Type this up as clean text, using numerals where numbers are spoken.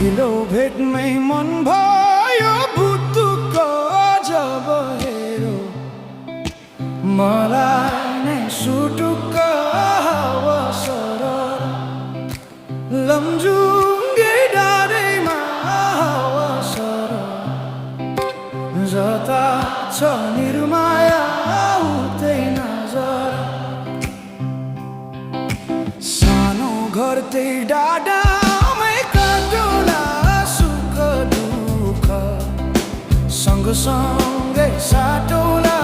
पहिलो भेटमै मन भयो भुतुक्क जब हेरो मलाई नै सुटुक्क हावा सरर लमजुङ्गे डाँडैमा हावा सरर जता छ निर्माया उतै नजर सानो घर त्यही डाँडामै काटुला सुख दुःख सँगसँगै साटौला